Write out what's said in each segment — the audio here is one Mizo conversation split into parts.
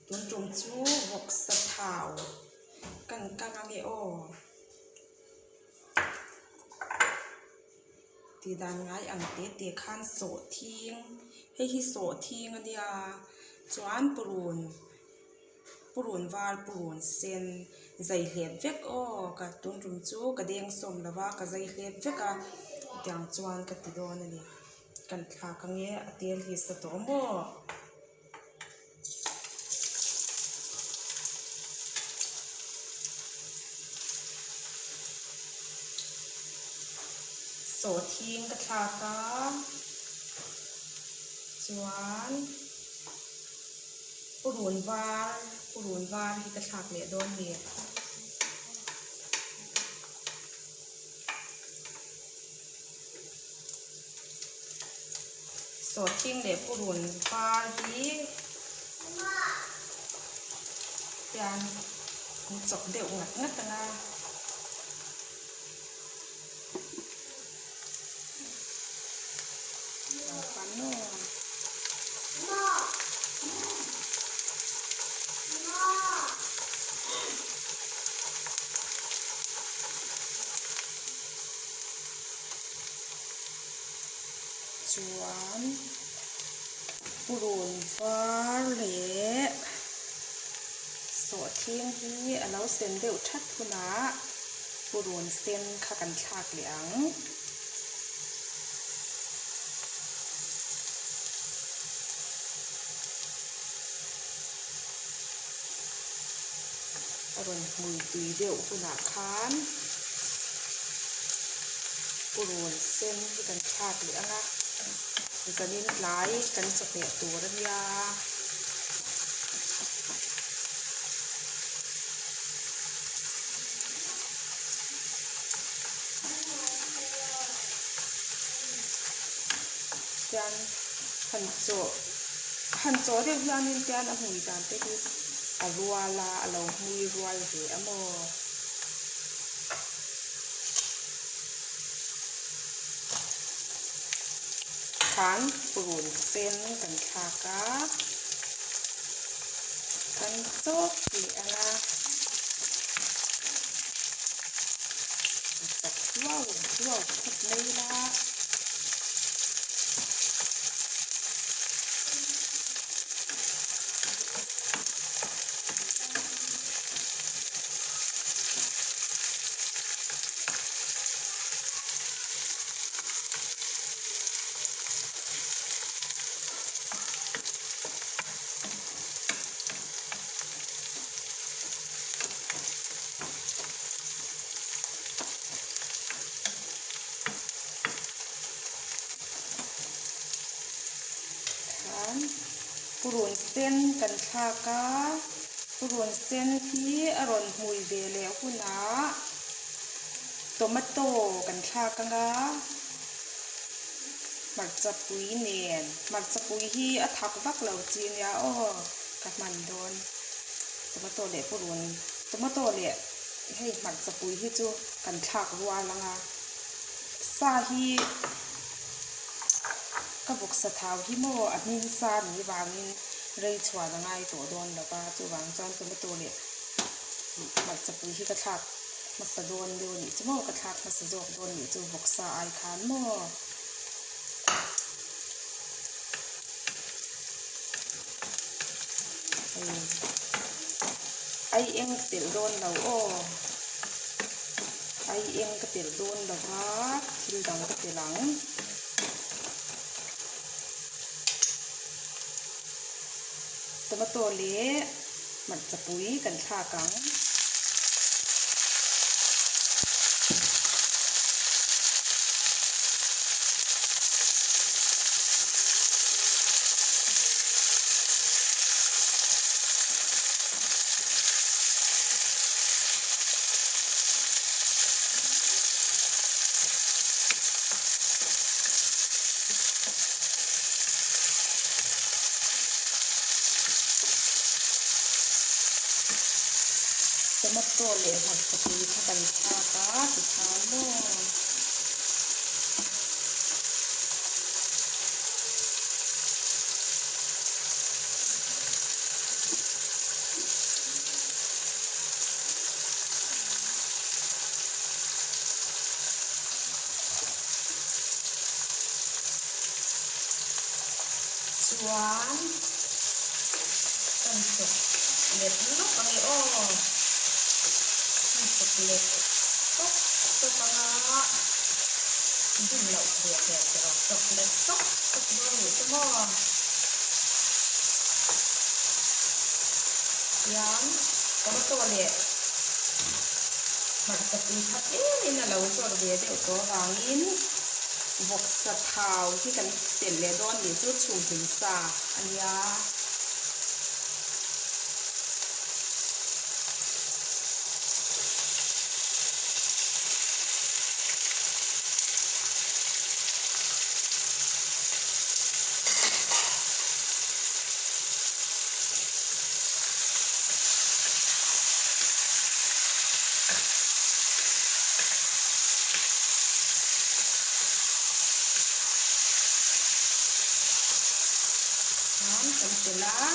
Tun tum chu vawksa thau kan kang ange aw. Tih dan ngai ang te te khan sawhthing hei hi sawhthing a nia chuan purun purun var purun sen zai hlep vek aw ka tun tum chu ka deng sawm lo va ka zai hlep vek a tiang chuan ka ti dawn a ni kan thlak ange a tel hi sa tawh maw. Sawhthing ka thlak a chuan purun var purun var hi ka thlak leh dawn a ni. Sawhthing leh purun var hi hian an chawp deuh ngat ngat ang a. Chuan purun var leh sawhthing hi a lo sen deuh that hunah purun sen kha kan thlak leh ang. A rawn hmui tui deuh hunah khan purun sen hi kan thlak leh ang a, zanin tlai kan chawhmeh tur a nia. Tian han chawh han chawh deuh hianin tian a hmui dan te hi a rual a a lo hmui rual ve a maw. Khan purun sen kan thlak a kan chawk leh ang a chak hluau hluau khawp mai la. Khan purun sen kan thlak a purun sen hi a rawn hmui ve leh hunah tomato kan thlak anga hmarcha pui nen hmarcha pui hi a thak vak lo chi nia aw ka hman dawn tomato leh purun tomato leh hei hmarcha pui hi chu kan thlak rual anga sa hi ka vawksa thau hi maw a hming sa ni vangin rei chhuan a ngai tawh dawn lo va chuvang chuan tomato leh hmarcha pui hi ka thlak hmasa dawn deuh a nih chu maw ka thlak hmasa zawk dawn nih chu vawksa ai khan maw. Ai eng ka telh dawn lo aw ai eng ka telh dawn lo va thil dang ka telh ang. Tomato leh hmarcha pui kan thlak ang. Tomato leh hmarcha tui kha kan thlak a tikhan maw. Chuan kan chawp let lawk ang e aw. Kan chawp let sawk sawk ang a, bum loh ve hmel che rawh. Chawp let sawk sawk dawn nih chu maw. Tiang tomato leh hmarcha pui kha tlemin a lo zawr ve deuh tawh avangin vawksa thau hi kan telh leh dawn tih chu chhumhmin sa a nia. Khan kan telh a,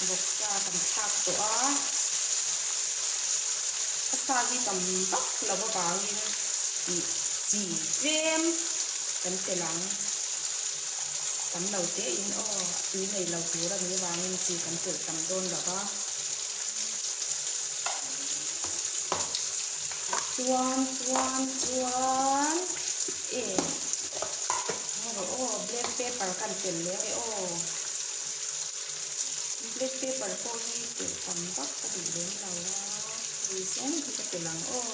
vawksa kan thlak tawh a, a sa hi tam vak lo avangin tih chi tlem kan telh ang. Tam lo te in aw, tui nei lo tur a nih avangin chi kan telh tam dawn lo va. Chuan chuan chuan e rawh aw black pepper kan telh leh ang e aw. Black pepper pawh hi telh tam vak ka duh lem lo a, hei zawng hi ka telh ang aw.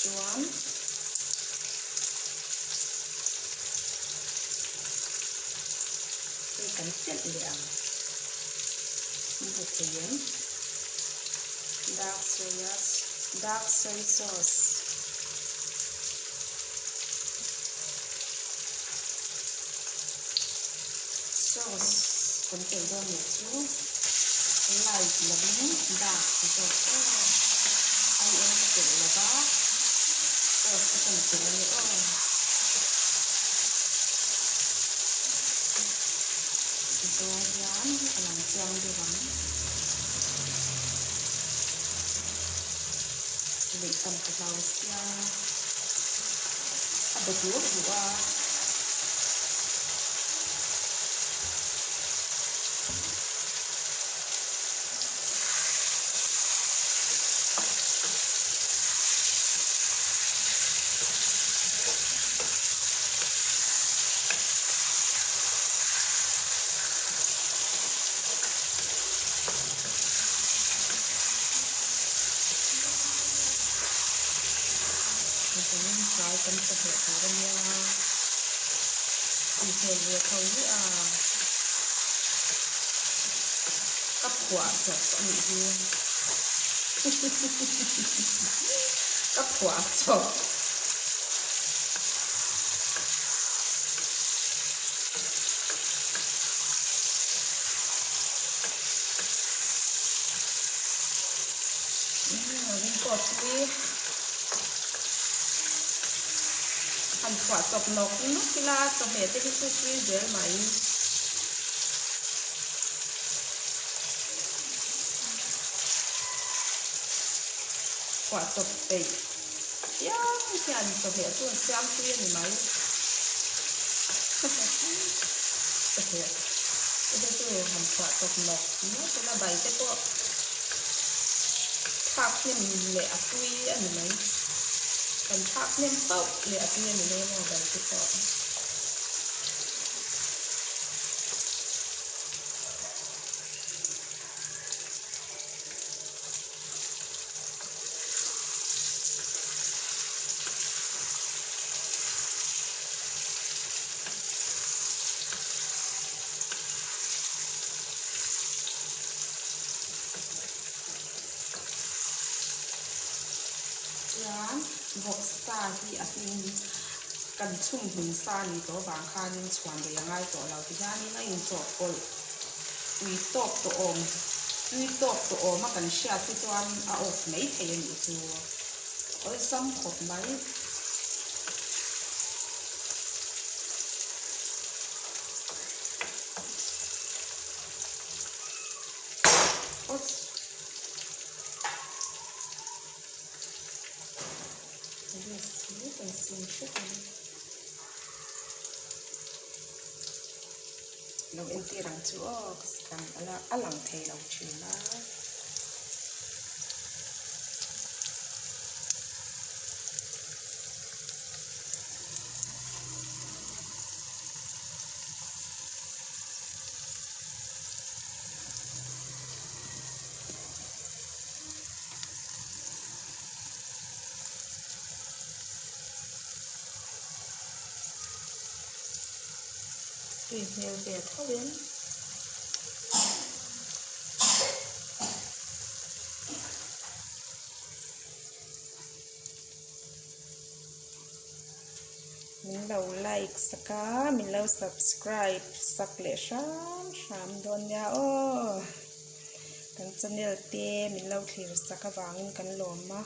Chuan hei kan telh leh ang in hmu thei em dark soya dark soy sauce. Sauce kan telh dawn nih chu light lovin dark ti zawk aw ai eng ka telh lova sauce ka rawn telh a ni aw. Zawng hian a lang chiang deuh ang. Leh tam ka hlau sia a be duh duh a. Vawiin tlai kan chawhmeh tur a nia tih hmel ve tho hi a ka phuah chawp a nih hi ka phuah chawp. Ring pawh tui han chhuah chawp nawk nawk ila chawhmeh te hi chu tui zel mai. Chhuah chawp peih chiang hian chawhmeh chu an siam tui a ni mai. Chawhmeh te chu han chhuah chawp nawk nawk ila bai te pawh thlak hnem leh a tui a ni mai. Kan thlak hnem pauh leh a tui a ni mai maw bai te pawh. Chuan vawksa hi a hming kan chhum hmun sa ni tawh avang khanin chhuan rei a ngai tawh lo ti hianin a inchawhpawlh tui tawk tawh awm tui tawk tawh awm a kan hriat hi chuan a off mai thei a nih chu awlsam khawp mai. zoom hret ang. Lo entir ang chu aw ka scan ala a lang thei lo thin a. Tui hmel ve tho in. Min lo like sak a, min lo subscribe sak leh hram hram dawn nia aw. Kan channel te min lo thlir sak avangin kan lawm a.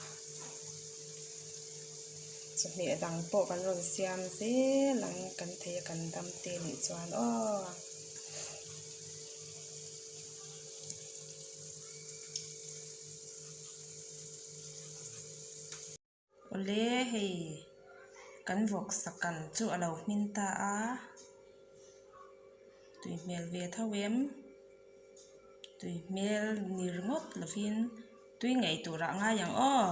Chawhmeh dang pawh kan rawn siam zel ang kan thei a kan dam te nih chuan aw. Awle hei kan vawk sakan chu a lo hmin ta a tui hmel ve tho em tui hmel ni ringawt lovin tui ngei turah a ngai ang aw.